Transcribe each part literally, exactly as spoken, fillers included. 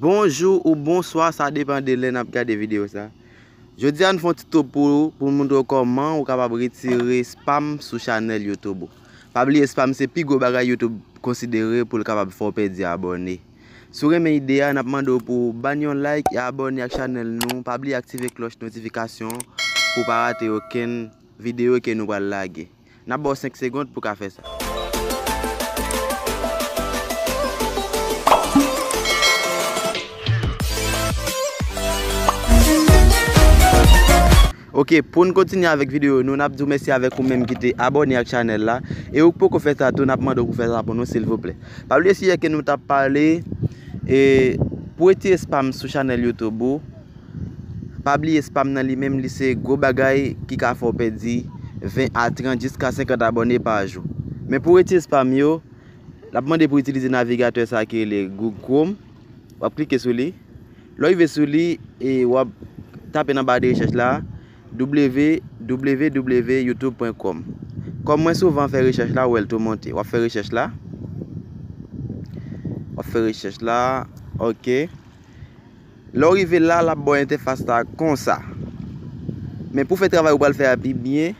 Bonjou ou bonswa, sa depann de lè n ap gade videyo sa. Jodi a, n fè yon tito pou ou, pou n montre w kòman ou kapab retire spam sou chanèl YouTube ou. Pa bliye, spam se pi gwo bagay YouTube konsidere pou l kapab fè w pèdi abòne. Si w renmen ide a, n ap mande w pou w ban yon like e abòne ak chanèl nou. Pa bliye aktive klòch notifikasyon pou w pa rate okenn videyo ke nou pral lage. N ap ba w senk segonn pou w ka fè sa. Ok, pou n kontinye avèk videyo nou, n ap di w mèsi avèk ou menm ki te abòne ak chanèl la. E ou k poko fè sa tou, n ap mande w pou w fè sa pou nou, silvouplè. Pa bliye sijè ke nou t ap pale, e, pou retire spam sou chanèl YouTube ou, pa bliye spam nan li menm, li se gwo bagay ki ka fè w pèdi ven a trant jiska senkant abòne pa jou. Men pou retire spam yo, l ap mande pou w itilize navigatè sa ki rele Google Chrome. W ap klike sou li. Lè w rive sou li, e w ap tape nan ba de rechèch la, w w w youtube point com. Kòm mwen souvan fè rechèch la, ou wè l tou monte. W ap fè rechèch la. W ap fè rechèch la. Ok. Lè w rive la, l ap ba w entèfas la konsa. Men pou fè travay ou pral fè a pi byen,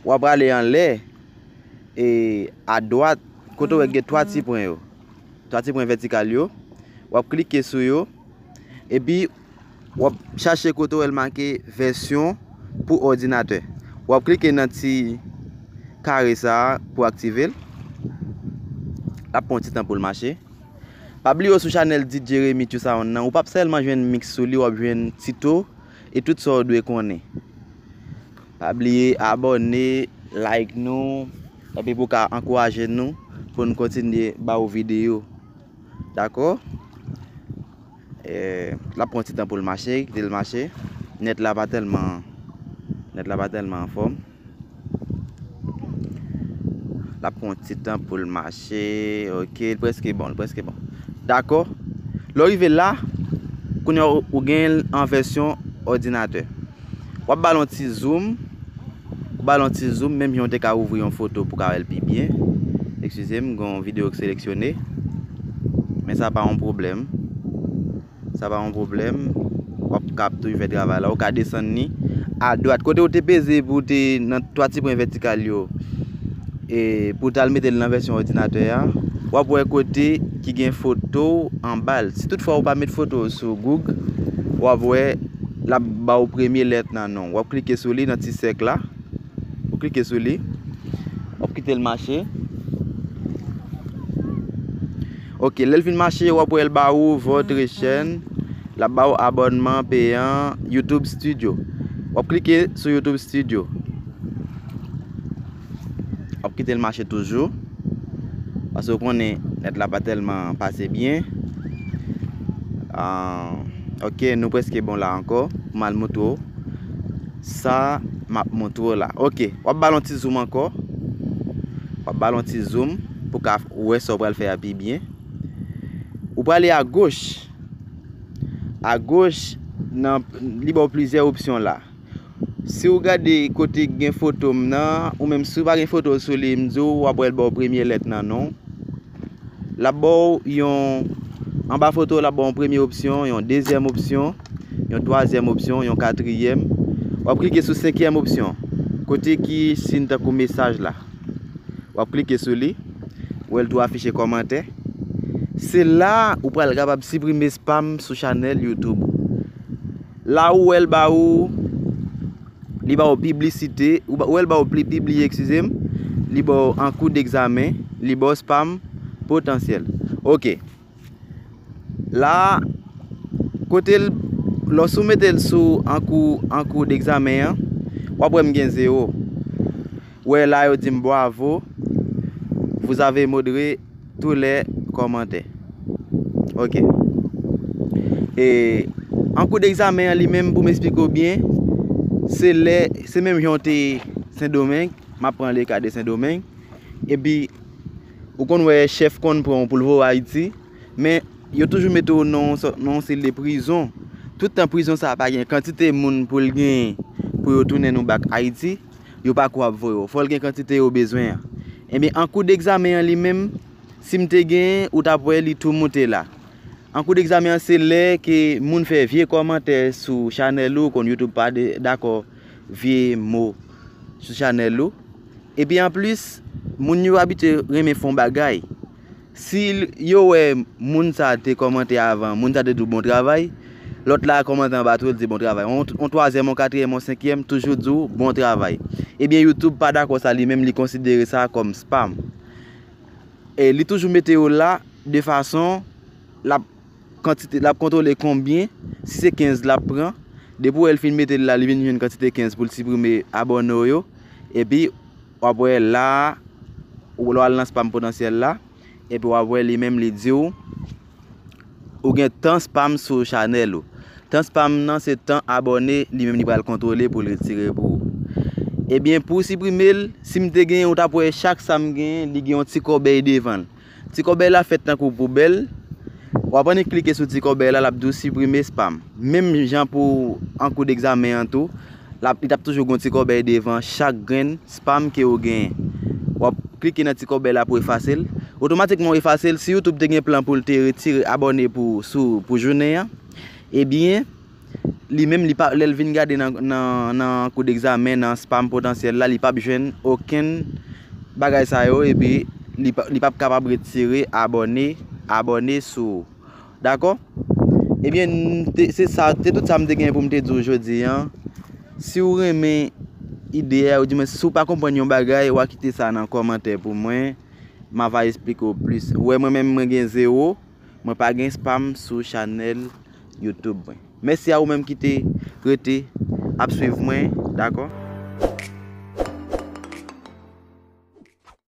w ap prale anlè, e, adwat, kote w wè gen twa ti pwen yo. Twa ti pwen vètikal yo. W ap klike sou yo. Epi, w ap chache kote w wè l make vèsyon pou òdinatè. W ap klike nan ti kare sa a pou aktive l. L ap pran yon ti tan pou l mache. Pa bliye w sou chanèl D J Remy Two Sound nan, ou p ap sèlman jwenn mix sou li, w ap jwenn tito e tout sa w dwe konnen. Pa bliye abòne, like nou, epi pou w ka ankouraje nou pou n kontinye ba ou videyo. Dakò? Eh, l ap pran ti tan pou l mache, kite l mache. Nèt la pa tèlman, nèt la pa tèlman anfòm. L ap pran ti tan pou l mache. Ok, l prèske bon, l prèske bon. Dakò. Lè w rive la, kounye a ou, ou gen l an vèsyon òdinatè. W ap ba l yon ti zoom. Ou ba l yon ti zoom, menm jan w te ka ouvri yon foto pou w ka wè l pi byen. Eskize m, gen yon videyo k seleksyone. Men sa pa yon pwoblèm. Sa pa yon pwoblèm. W ap kab toujou fè travay la. Ou ka desann li adwat. Kote w te peze pou w te nan twa ti pwen vètikal yo, e pou w t al mete l nan vèsyon òdinatè a, w ap wè kote ki gen foto w anba l. Si toutfwa ou pa met foto w sou Google, w ap wè l ap ba w premye lèt nan non w. W ap klike sou li nan ti sèk la. Ou klike sou li. W ap kite l mache. Ok, lè l fin mache, w ap wè l ba ou votre chaîne. L ap ba ou abònman peyan YouTube Studio. W ap klike sou YouTube Studio. W ap kite l mache toujou. Paske w konnen nèt la pa tèlman pase byen. Ah, ok, nou prèske bon la ankò. Pou m al montre w sa m ap montre w la. Ok, w ap ba l yon ti zoom ankò. W ap ba l yon ti zoom pou w ka wè sa w pral fè a pi byen. Ou prale agoch. Agoch, nan, li ba w plizyè opsyon la. Si w gade kote k gen foto m nan, ou menm si w pa gen foto w sou li, m di w, w ap wè l ba w premye lèt nan non w. L ap ba w yon, anba foto, l ap ba w yon premye opsyon, yon dezyèm opsyon, yon twazyèm opsyon, yon katriyèm. W ap klike sou senkyèm opsyon, kote ki siy tankou mesaj la. W ap klike sou li, w wè l tou afiche kòmantè. Se la ou pral kapab siprime spam sou chanèl YouTube ou. La ou wè l ba ou, li ba w piblisite, ou ba, ou wè l ba w pli, pibliye, eskize m, li ba w an kou degzamen, li ba w spam potansyèl. Ok. La, kote l, lòske w mete l sou an kou, an kou degzamen an, w ap wè m gen zewo. Ou wè la, yo di m bravo, vous avez modéré tous les commentaires. Ok. E an kou degzamen an li menm, pou m esplike w byen, se lè, se menm jan w te Sendomeng, m ap pran leka de Sendomeng, epi ou konn wè chèf konn pran w pou l voye w Ayiti, men yo toujou mete w nan yon sòt, nan yon sèl de prizon. Tout tan prizon sa a pa gen kantite moun pou l genyen pou yo tounen nou bak Ayiti, yo pa kou ap voye w. Fò l gen kantite yo bezwen an. Ebyen, an kou degzamen an li menm, si m te genyen, ou t ap wè li tou moute la. An kou degzamen an, se lè ke moun fè vye kòmantè sou chanèl ou, konn YouTube pa de- dakò vye mo sou chanèl ou. Epi anplis, moun yo abitye renmen fè yon bagay. Si l- yo wè moun sa te kòmante avan, moun sa te di w bon travay, lòt la kòmante anba tou, l di bon travay. On, on twazyèm, on katriyèm, on senkyèm, toujou di w bon travay. Ebyen, YouTube pa dakò sa, li menm li konsidere sa kòm spam. E li toujou mete yo la de fason l ap kantite, l ap kontwole konbyen, si se kenz l ap pran. Depi w wè l fin mete l la, li vin jwenn kantite kenz pou l siprime abòne w yo. Epi, w ap wè la, ou lè w al nan spam potansyèl la, epi w ap wè li menm li di w, ou gen tan spam sou chanèl ou. Tan spam nan se tan abòne li menm li pral kontwole pou l retire pou ou. Ebyen, pou w siprime l, si m te genyen, ou t ap wè chak sa m genyen, li gen yon ti kòbèy devan l. Ti kòbèy la fèt tankou poubèl. W ap annik klike sou ti kòbèy la, l ap di w siprime spam. Menm jan pou an kou degzamen an tou, l ap, li t ap toujou gen yon ti kòbèy devan chak grenn spam ke ou genyen. W ap klike nan ti kòbèy la pou efase l. Otomatikman w efase l, si YouTube te gen plan pou l te retire abòne pou, sou, pou jounen an, ebyen, li menm, li pa, lè l vin gade nan, nan, nan kou degzamen, nan spam potansyèl la, li p ap jwenn okenn bagay sa yo, epi li p ap, li p ap kapab retire abòne, abòne sou ou. Dakò? Ebyen, n te- se sa, se tout sa m te gen pou m te di w jodi an. Si w renmen ide a, ou di mwen, si w pa konprann yon bagay, w a kite sa nan kòmantè pou mwen. M a va esplike w plis. Ou wè, mwen menm, mwen gen zewo. Mwen pa gen spam sou chanèl YouTube mwen. Mèsi a ou menm ki te rete ap swiv mwen, dakò?